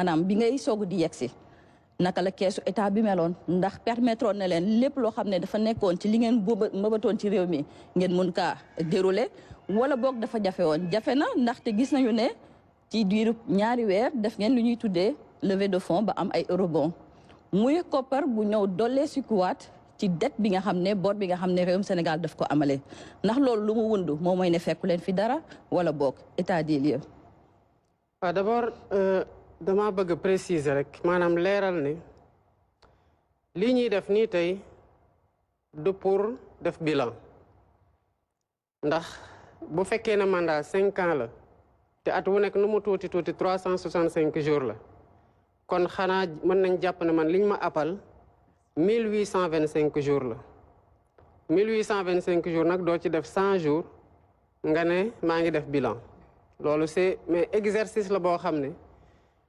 maanaam bi ngay soog di yegsi naka la keesu état bi meloon ndax permettre na leen lépp loo xam ne dafa nekkoon ci li ngeen mëbatoon ci réew mi ngeen mun kaa dérouler wala boog dafa jafe woon jafe na ndaxte gis nañu ne ci diiru ñaari weer def ngeen lu ñuy tuddee levée de fonds ba am ay eurobond muy koppar bu ñëw dollee sikuwaat ci dette bi nga xam ne bor bi nga xam ne réewum Sénégal daf ko amale ndax loolu lu mu wundu moom mooy ne fekku leen fi dara wala boog état des lieux. waaw d'abord dama bëgg préciser rek maanaam leeral ne lii ñuy def nii tey du pour def bilan ndax bu fekkee ne mandat 5 ans la te at wu nekk nu mu tuuti 365 jours la kon xanaa mën nañ jàpp ne man liñ ma appal 1825 jours la 1825 jours nag doo ci def 100 jours nga ne maa ngi def bilan loolu c'est mais exercice la boo xam ne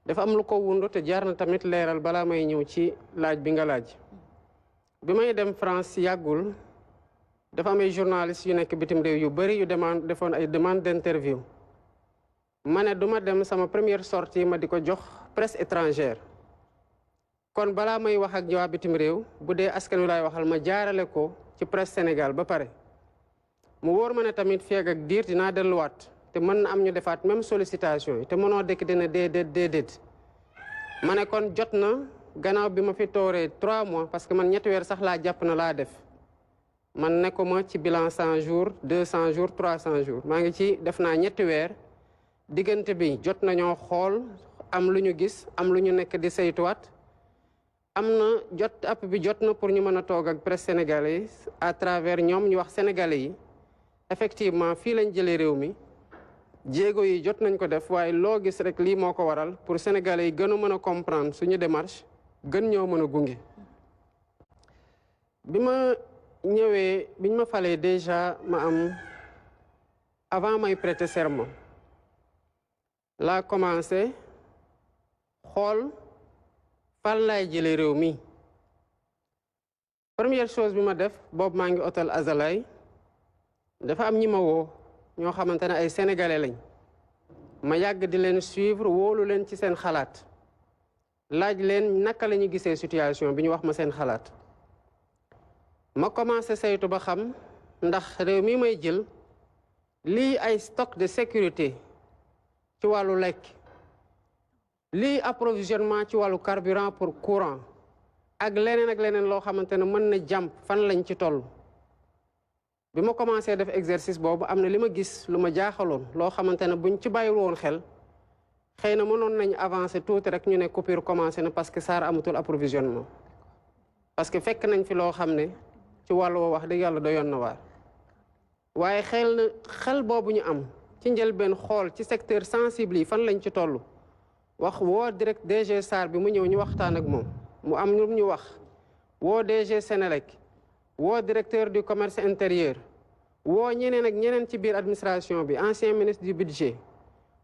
dafa am lu ko wundu te jaar na tamit leeral balaa may ñëw ci laaj bi nga laaj bi may dem France yàggul dafa am ay journalistes yu nekk bitim réew yu bëri yu defoon ay demande d'interview ma ne du ma dem sama première sortie ma di ko jox presse étrangère kon balaa may wax ak waa bitim réew bu dee askan wi laay waxal ma jaarale ko ci presse Sénégal ba pare mu wóor ma ne tamit feeg ak diir dinaa delluwaat te mën na am ñu defaat même sollicitation yi te mënoo dekk dina déedéet ma ne kon jot na gannaaw bi ma fi tooree 3 mois parce que man ñetti weer sax laa jàpp na laa def man nekkuma ci bilan 100 jours 200 jours 300 jours maa ngi ci def naa ñetti weer diggante bi jot nañoo xool am lu ñu gis am lu ñu nekk di saytuwaat am na jot app bi jot na pour ñu mën a toog ak presse sénégalais à travers ñoom ñu wax sénégalais yi effectivement fii lañ jëlee réew mi jéego yi jot nañ ko def waaye loo gis rek lii moo ko waral pour sénégalais yi gën a mën a comprendre suñu démarche gën ñoo mën a gunge. bi ma ñëwee biñ ma falee déjà ma am avant may prêter serment laa commencé xool fan laay jëlee réew mi première chose bi ma def boobu maa ngi hôtel Azalay dafa am ñi ma woo ñoo xamante ne ay sénégalais lañ ma yàgg di leen suivre wóolu leen ci seen xalaat laaj leen naka la ñu gisee situation bi ñu wax ma seen xalaat ma commencé saytu ba xam ndax réew mi may jël lii ay stock de sécurité ci wàllu lekk lii approvisionnement ci wàllu carburant pour courant ak leneen loo xamante ne mën na jàmp fan lañ ci toll bi ma commencé def exercice boobu am na li ma gis lu ma jaaxaloon loo xamante ne buñ ci bàyyiwul woon xel xëy na mënoon nañ avancer tuuti rek ñu ne coupure commencé na parce que SAR amatul approvisionnement parce que fekk nañ fi loo xam ne ci wàllu woo wax dëgg yàlla doyoon na waar waaye xel boobu ñu am ci njëlbeen xool ci secteur sensible yi fan lañ ci toll wax woo direct DG SAR bi mu ñëw ñu waxtaan ak moom mu am lu ñu wax woo DG Sénélec woo directeur du commerce intérieur woo ñeneen ak ñeneen ci biir administration bi ancien ministre du budget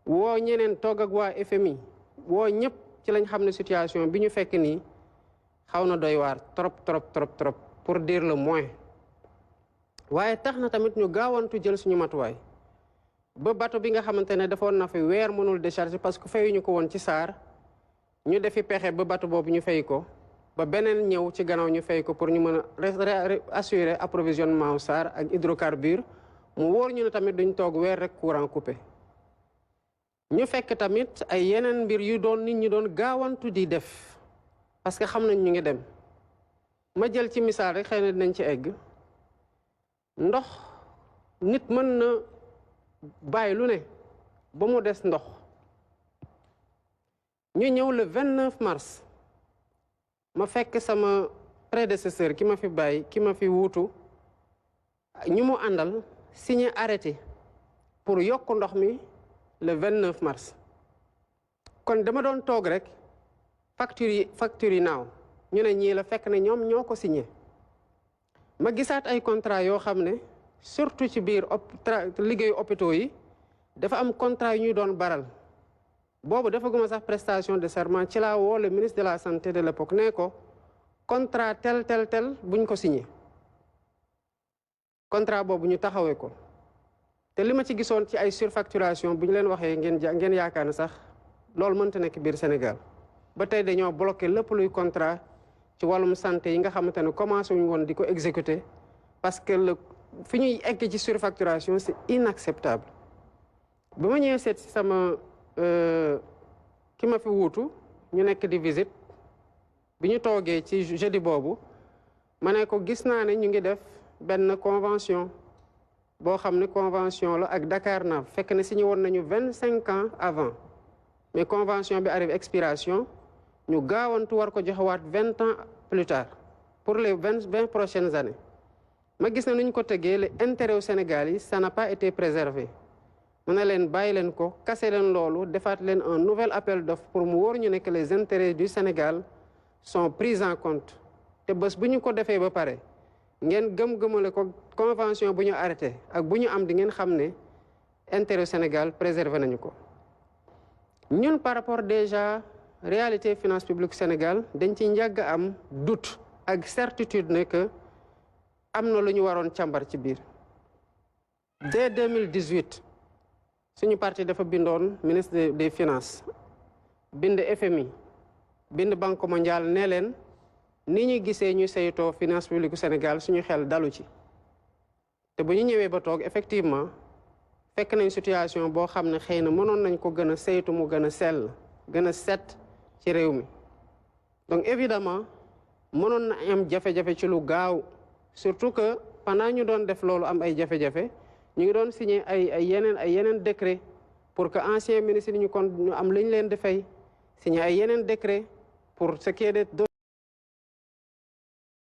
woo ñeneen toog ak waa FMI woo ñëpp ci lañ xam ne situation bi ñu fekk nii xaw na doy waar trop pour dire le moins waaye tax na tamit ñu gaawantu jël suñu matuwaay ba bateau bi nga xamante ne defoon na fi weer mënul décharger parce que fayuñu ko woon ci SAR ñu defi pexe ba bateau boobu ñu fay ko ba beneen ñëw ci gannaaw ñu fay ko pour ñu mën a assurer approvisionnement wu SAR ak hydrocarbure mu wóor ñu ne tamit duñ toog weer rek courant coupé ñu fekk tamit ay yeneen mbir yu doon nit ñi doon gaawantu di def parce que xam nañ ñu ngi dem ma jël ci misaal rek xëy na dinañ ci egg ndox nit mën na bàyyi lu ne ba mu des ndox ñu ñëw le 29 mars ma fekk sama prédécesseur ki ma fi bàyyi ki ma fi wuutu ñu mu àndal signé arrêté pour yokk ndox mi le 29 mars kon dama doon toog rek facture yi naaw ñu ne ñii la fekk ne ñoom ñoo ko signé ma gisaat ay contrat yoo xam ne surtout ci biir liggéeyu hôpitaux yi dafa am contrat yu ñuy doon baral boobu dafa guma sax prestation de serment ci laa woo le ministre de la santé de l'époque ne ko contrat tel buñ ko signé contrat boobu ñu taxawee ko te li ma ci gisoon ci ay surfacturation bu ñu leen waxee ngeen yaakaar ne sax loolu mënta nekk biir Sénégal ba tey dañoo bloqué lépp luy contrat ci wàllum santé yi nga xamante ne commencé wuñ woon di ko exécuter parce que fi ñuy egg ci surfacturation c'est inacceptable. ba ma ñëwee seet si sama ki ma fi wuutu ñu nekk di visite bi ñu toogee ci jeudi boobu ma ne ko gis naa ne ñu ngi def benn convention boo xam ne convention la ak Dakarnave fekk ne signé woon nañu 25 ans avant mais convention bi arrive expiration ñu gaawantu war ko joxewaat 20 ans plus tard pour les 20 prochaines années ma gis na nu ñu ko tegee les intérêts au Sénégal yi ça n'a pas été préservé mu ne leen bàyyi leen ko kase leen loolu defaat leen un nouvel appel d'offres pour mu wóor ñu ne que les intérêts du Sénégal sont pris en compte te bés bu ñu ko defee ba pare ngeen gëm-gëmale ko convention bu ñu arrêté ak bu ñu am di ngeen xam ne intérêt Sénégal préservé nañu ko ñun par rapport déjà réalité finance publique Sénégal dañ ci njàgg am doute ak certitude ne que am na lu ñu waroon càmbar ci biir dès 2018 suñu parti dafa bindoon ministre des finances bind FMI bind Banque mondiale ne leen ni ñu gisee ñu saytoo finance publique Sénégal suñu xel dalu ci te bu ñu ñëwee ba toog effectivement fekk nañ situation boo xam ne xëy na mënoon nañ ko gën a saytu mu gën a sell gën a set ci réew mi donc évidemment mënoon na am jafe-jafe ci lu gaaw surtout que pendant ñu doon def loolu am ay jafe-jafe ñu ngi doon signé ay yeneen décret pour que anciens ministres ñu kon ñu am li ñu leen di fay signé ay yeneen décret pour ce qui est